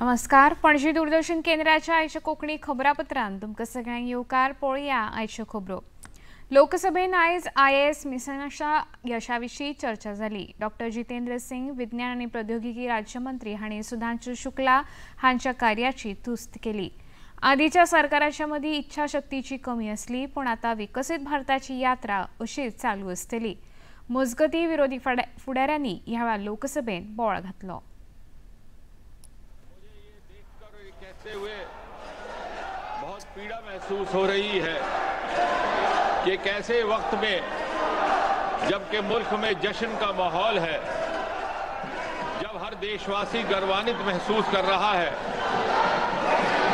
नमस्कार, पणजी दूरदर्शन केंद्राच्या आयच्या कोंकणी खबरापत्रांत तुमकां सगळ्यांक येवकार. पळोवया आयच्यो खबरो. लोकसभेन आयज IAS मिशनाच्या यशा विशीं चर्चा जाली. डॉक्टर जितेंद्र सिंग, विज्ञान आनी प्रौद्योगिकी राज्यमंत्री हांणी सुधांशु शुक्ला हांच्या कार्याची तुस्त केली. आदीच्या सरकाराच्या मदीं इच्छाशक्तीची कमी आसली, पूण आतां विकसीत भारताची यात्रा अशीच चालू आसतली. मजगतीं विरोधी फुडाऱ्यांनी ह्या वेळार लोकसभेन बोवाळ घातलो. हुए बहुत पीड़ा महसूस हो रही है कि कैसे वक्त में, जबकि मुल्क में जश्न का माहौल है, जब हर देशवासी गर्वान्वित महसूस कर रहा है,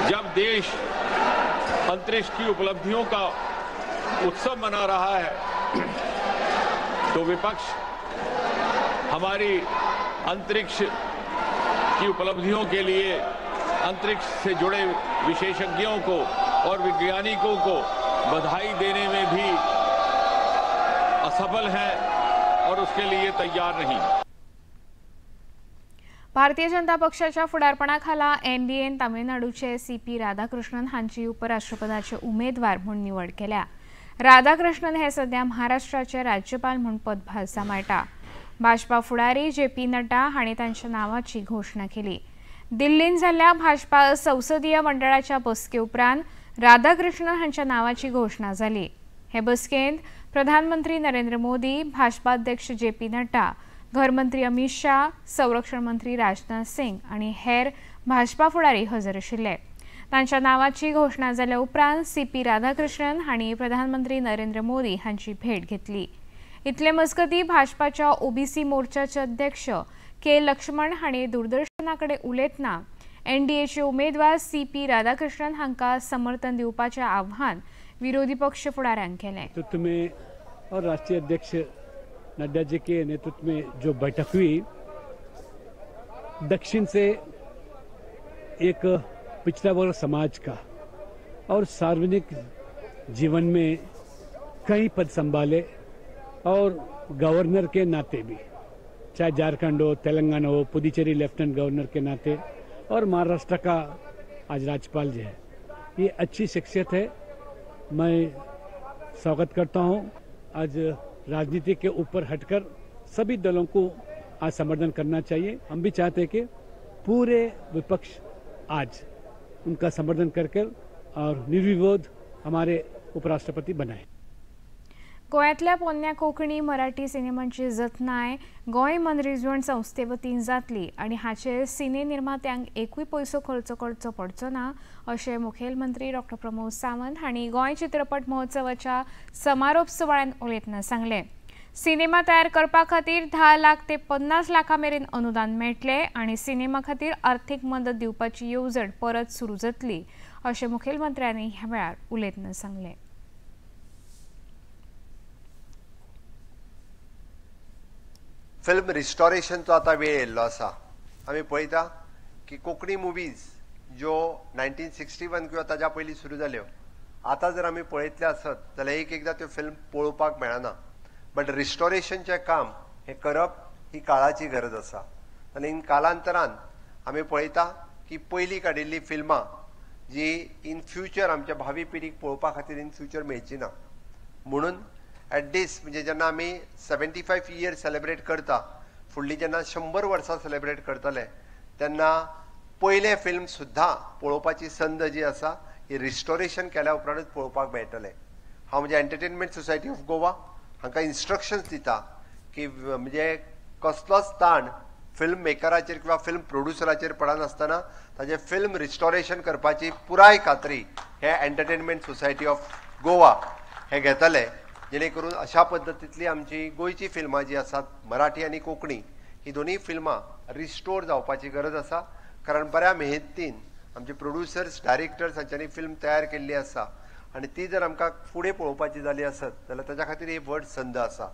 जब देश अंतरिक्ष की उपलब्धियों का उत्सव मना रहा है, तो विपक्ष हमारी अंतरिक्ष की उपलब्धियों के लिए अंतरिक्ष से जुड़े विशेषज्ञों को और वैज्ञानिकों को बधाई देने में भी असफल है और उसके लिए तैयार नहीं. भारतीय जनता पक्षाच्या फुडारपणाखाला एनडीएन तामिळनाडूचे सीपी राधाकृष्णन हांची उपराष्ट्रपदाचे उमेदवार म्हूण निवड केल्या. राधाकृष्णन हे सध्या महाराष्ट्राचे राज्यपाल म्हूण पदभार सांबाळटा. भाजपा फुडारी जे पी नड्डा हांणी तांच्या नावाची घोशणा केली. दिल्लीन जाल्ल्या भाजपा संसदीय मंडळाच्या बसके उपरांत राधाकृष्णन हांच्या नावाची घोशणा जाली. हे बसकेंत प्रधानमंत्री नरेंद्र मोदी, भाजपा अध्यक्ष जे पी नड्डा, घरमंत्री अमित शाह, संरक्षण मंत्री राजनाथ सिंग आनी हेर भाजपा फुडारी हजर आशिल्ले. तांच्या नावाची घोशणा जाल्या उपरांत सी पी राधाकृष्णन हांणी प्रधानमंत्री नरेंद्र मोदी हांची भेट घेतली. इतले मजगतीं भाजपाच्या ओबीसी मोर्चाचे अध्यक्ष के लक्ष्मण हांणी दूरदर्शना कडेन उलयतना एनडीएचे उमेदवार सी पी राधाकृष्णन हांकां समर्थन दिवपाचें आव्हान विरोधी पक्ष फुडाऱ्यांक केलें. नेतृत्व में और राष्ट्रीय अध्यक्ष नड्डा जी के नेतृत्व में जो बैठक हुई, दक्षिण से एक पिछड़ा वर्ग समाज का और सार्वजनिक जीवन में कई पद संभाले और गवर्नर के नाते भी, चाहे झारखंड हो, तेलंगाना हो, पुदुचेरी लेफ्टिनेंट गवर्नर के नाते और महाराष्ट्र का आज राज्यपाल जी है, ये अच्छी शख्सियत है. मैं स्वागत करता हूँ. आज राजनीति के ऊपर हटकर सभी दलों को आज समर्थन करना चाहिए. हम भी चाहते हैं कि पूरे विपक्ष आज उनका समर्थन कर और निर्विरोध हमारे उपराष्ट्रपति बनाए. गोंयांतल्या पोन्न्या कोंकणी मराठी सिनेमांची जतनाय गोंय मनरिजवण संस्थे वतीन जातली आनी हाचेर सिने निर्मात्यांक एकूय पयसो खर्च करचो पडचो ना, अशें मुखेलमंत्री डॉक्टर प्रमोद सावंत हांणी गोंय चित्रपट महोत्सवाच्या समारोप सुवाळ्यांत उलयतना सांगलें. सिनेमा तयार करपा खातीर 10 लाख ते 50 लाखां मेरेन अनुदान मेळटलें आनी सिनेमा खातीर आर्थीक मदत दिवपाची येवजण परत सुरू जातली, अशें मुखेलमंत्र्यांनी ह्या वेळार उलयतना सांगलें. फिल्म रिस्टोरेशनचो आतां वेळ येयल्लो आसा. आमी पळयता की कोंकणी मुवीज ज्यो 1961 किंवा ताज्या पयलीं सुरू जाल्यो, आतां जर आमी पळयतले आसत जाल्यार एक एकदां त्यो फिल्म पळोवपाक मेळना. बट रिस्टोरेशनचें काम हें करप ही काळाची गरज आसा. आनी कालांतरान आमी पळयता की पयलीं काडिल्लीं फिल्मां जी इन फ्युचर आमच्या भावी पिढीक पळोवपा खातीर इन फ्युचर मेळची ना, म्हणून एट दीस म्हणजे जेन्ना आमी 75 इयर सेलिब्रेट करता, फुडली जेन्ना 100 वर्सां सेलिब्रेट करतले तेन्ना पयलें फिल्म सुद्दां पळोवपाची संद जी आसा ही रिस्टोरेशन केल्या उपरांतूच पळोवपाक मेळटलें. हांव म्हणजे एंटरटेनमेंट सोसायटी ऑफ गोवा हांकां इन्स्ट्रक्शन्स दिता की म्हणजे कसलोच ताण फिल्म मेकराचेर किंवा फिल्म प्रोड्युसराचेर पडनासतना ताजें फिल्म रिस्टोरेशन करपाची पुराय खात्री हे एंटरटेनमेंट सोसायटी ऑफ गोवा हे घेतले, जेणे करून अशा पद्दतींतली आमची गोंयची फिल्मां जी आसात, मराठी आनी कोंकणी, ही दोनूय फिल्मां रिस्टोर जावपाची गरज आसा. कारण बऱ्या मेहनतीन आमचे प्रोड्युसर्स, डायरेक्टर्स हांच्यांनी फिल्म तयार केल्ली आसा आनी ती जर आमकां फुडें पळोवपाची जाली आसत जाल्यार ताच्या खातीर ही व्हड संद आसा.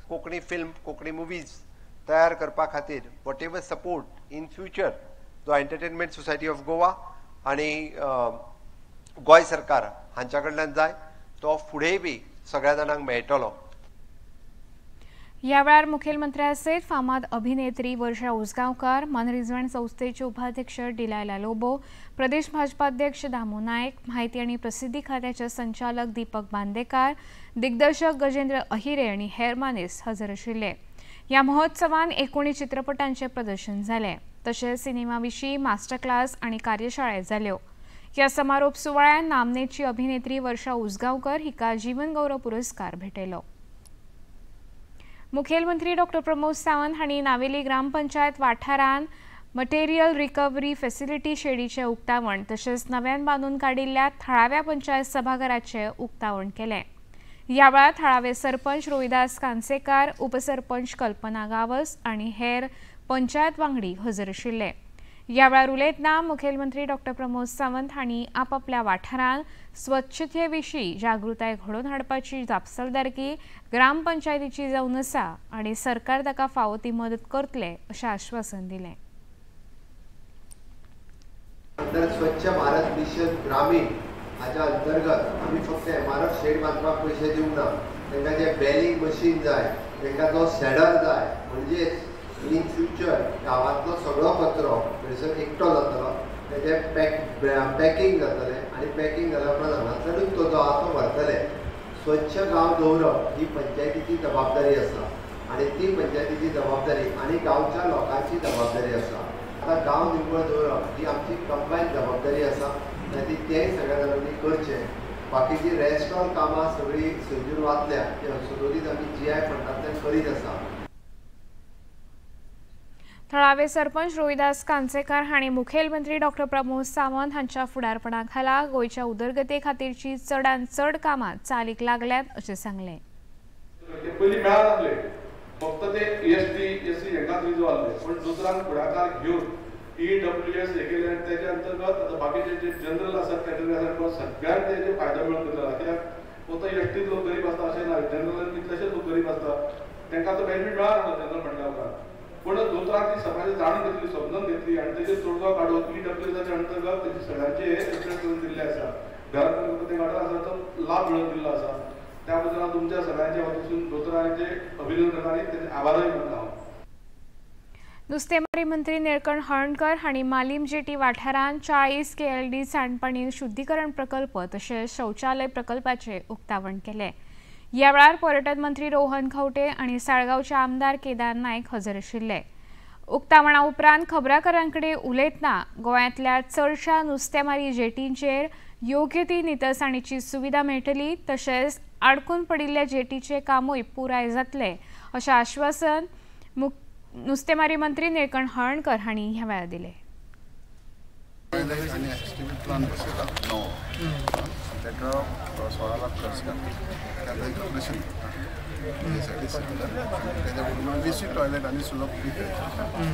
कोंकणी फिल्म, कोंकणी मुवीज तयार करपा खातीर whatever support in future जो एंटरटेनमेंट सोसायटी ऑफ गोवा आनी गोंय सरकार हांच्या कडल्यान जाय तो फुडें बी सगळ्या जाणांक मेळटलो. ह्या वेळार मुखेलमंत्र्या सयत फामाद अभिनेत्री वर्षा उसगांवकार, मनरिजवण संस्थेचे उपाध्यक्ष डिलायला लोबो, प्रदेश भाजपाध्यक्ष दामू नायक, म्हायती आनी प्रसिद्धी खात्याचे संचालक दीपक बांदेकार, दिग्दर्शक गजेंद्र अहिरे आनी हेर मानेस्त हजर आशिल्ले। ह्या महोत्सवान 19 चित्रपटांचे प्रदर्शन जालें। तशेंच सिनेमा विशीं मास्टर क्लास आनी कार्यशाळा जाल्यो। ह्या समारोप सुवाळ्यान नामनेची अभिनेत्री वर्षा उसगांवकर हिका जीवन गौरव पुरस्कार भेटयलो। मुखेलमंत्री डॉ प्रमोद सावंत हांणी नावेली ग्रामपंचायत वाठारान मटेरियल रिकव्हरी फॅसिलिटी शेडीचें उक्तावण तशेंच नव्यान बांदून काडिल्ल्या थळाव्या पंचायत सभाघराचें उक्तावण केलें। ह्या वेळार थळावे सरपंच रोहिदास कांसेकार, उपसरपंच कल्पना गावस आनी हेर पंचायत वांगडी हजर आशिल्ले। ह्या वेळार उलयतना मुखेलमंत्री डॉ प्रमोद सावंत हांणी आपापल्या वाठारांत स्वच्छते विशीं जागृताय घडोवन हाडपाची जापसालदारकी ग्रामपंचायतीची जावन आसा आनी सरकार ताका फावो ती मदत करतले अशें आश्वासन दिलें। स्वच्छ भारत मिशन ग्रामीण हाच्या अंतर्गत आमी फक्त MRF shade बांदपाक पयशे दिवंक ना, तांकां जे बेलिंग मशीन जाय, तांकां तो शेडर जाय, म्हणजेच इन फ्युचर गांवांतलो सगळो कचरो थंयसर एकटो जातलो, तेजें पॅकिंग जातलें आनी पॅकिंग जाल्या उपरांत हांगासरूच तो जो आहा तो व्हरतले। स्वच्छ गांव दवरप ही पंचायतीची जबाबदारी आसा आनी ती पंचायतीची जबाबदारी आनी गांवच्या लोकांची जबाबदारी आसा। आतां गांव निवळ दवरप ही आमची कंबायन जबाबदारी आसा, ती तेय सगळ्या जाणांनी करचें। बाकीची रेस्ट ऑल कामां सगळीं सजून वाचल्या ती सदोदीत आमी GI फंडांतल्यान करीत आसा। थळावे सरपंच रोहिदास कांसेकार हांणी मुखेलमंत्री डॉ प्रमोद सावंत हांच्या फुडारपणा खाला गोंयच्या उदरगते खातीरची चडांत चड कामां चालीक लागल्यात अशें सांगलें। पयलीं मेळनासले, फक्त ते ST SC हांकांच रिजर्व आसले, पूण दुसऱ्यान फुडाकार घेवन EWS हे केले आनी तेच्या अंतर्गत आतां बाकीचे जे जनरल आसात कॅटेगरी आसात सगळ्यांक तेजे फायदो मेळून दिला। कित्याक फक्त STच लोक गरीब आसता अशें ना, जनरल कितलेशेच लोक गरीब आसता, तांकां तो बेनिफीट मेळना जनरल म्हणल्या उपरांत। पूण दोतोरान ती समाजान जाणून घेतली, समजून घेतली आनी तेजेर तोडगो काडून EWSच्या अंतर्गत तेजे सगळ्यांचे हे रिप्लेस करून दिल्ले आसा, घरांत ते गार्डन आसा तो लाभ मेळोवन दिल्लो आसा। त्या बद्दल हांव तुमच्या सगळ्यांच्या वतीसून दोतोरांचे अभिनंदन करता आनी तेजे आभारय मानता हांव। नुस्तेमारी मंत्री निळकंठ हळर्णकर हांणी मालीम जेटी वाठारांत 40 KLD सांडपाणी शुद्धीकरण प्रकल्प तशेंच शौचालय प्रकल्पाचें उक्तावण केलें। ह्या वेळार पर्यटन मंत्री रोहन खंवटे आनी साळगांवचे आमदार केदार नायक हजर आशिल्ले। उक्तावणा उपरांत खबराकारां कडेन उलयतना गोंयांतल्या चडशा नुस्तेमारी जेटींचेर योग्य ती नितळसाणीची सुविधा मेळटली तशेंच आडकून पडिल्ल्या जेटीचें कामूय पुराय जातलें अशें आश्वासन नुस्तेमारी मंत्री निळकंठ हळर्णकर हांणी ह्या वेळार दिलें। ताका 16 लाख खर्च घातला, ताका एक ऑपरेशन करता, तेच्या बरोबर बेसीक टॉयलेट आनी सुलभ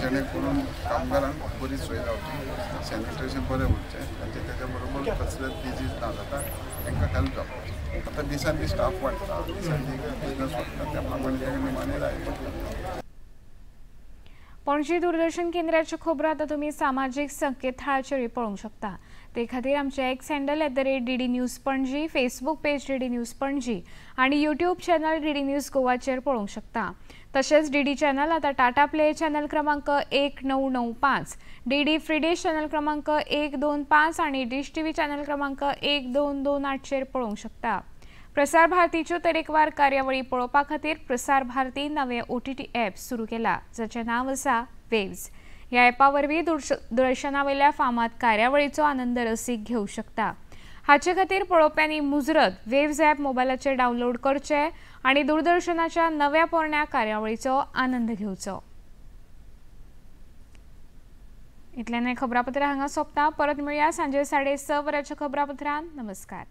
जेणे करून कामगारांक बरी सोय जावची, सॅनिटेशन बरें उरचें आनी तेच्या बरोबर कसले डिजीज ना जाता तांकां हेल्प जावपाची। आतां दिसान दीस स्टाफ वाडटा, दिसान दीस बिजनस वाडटा, त्या प्रमाणे तांकां निमाणें जाय पडटा। पणजी दूरदर्शन केंद्राच्यो खबरो आतां तुमी सामाजीक संकेतथळाचेरूय पळोवंक शकता। ते खातीर आमचे X handle @DD News Panaji, Facebook page DD News Panaji आनी यूट्यूब चॅनल DD news गोवाचेर पळोवंक शकता। तशेंच DD channel आतां टाटा प्ले चॅनल क्रमांक 1995, DD free डिश चॅनल क्रमांक 125 आनी डिश TV channel क्रमांक 1228चेर पळोवंक शकता। प्रसार भारतीच्यो तरेकवार कार्यावळी पळोवपा खातीर प्रसार भारती नवे OTT app सुरू केला, जाचें नांव आसा वेव्स। ह्या ॲपा वरवीं दूरदर्शनावयल्या फामाद कार्यावळीचो आनंद रसीक घेवंक शकता। हाचे खातीर पळोवप्यांनी मुजरत वेव्स ॲप मोबायलाचेर डावनलोड करचें आनी दूरदर्शनाच्या नव्या पोरण्या कार्यावळीचो आनंद घेवचो। इतल्यान खबरापत्रां हांगा सोंपता। परत मेळया सांजे 6:30 वरांच्या खबरापत्रांत। नमस्कार।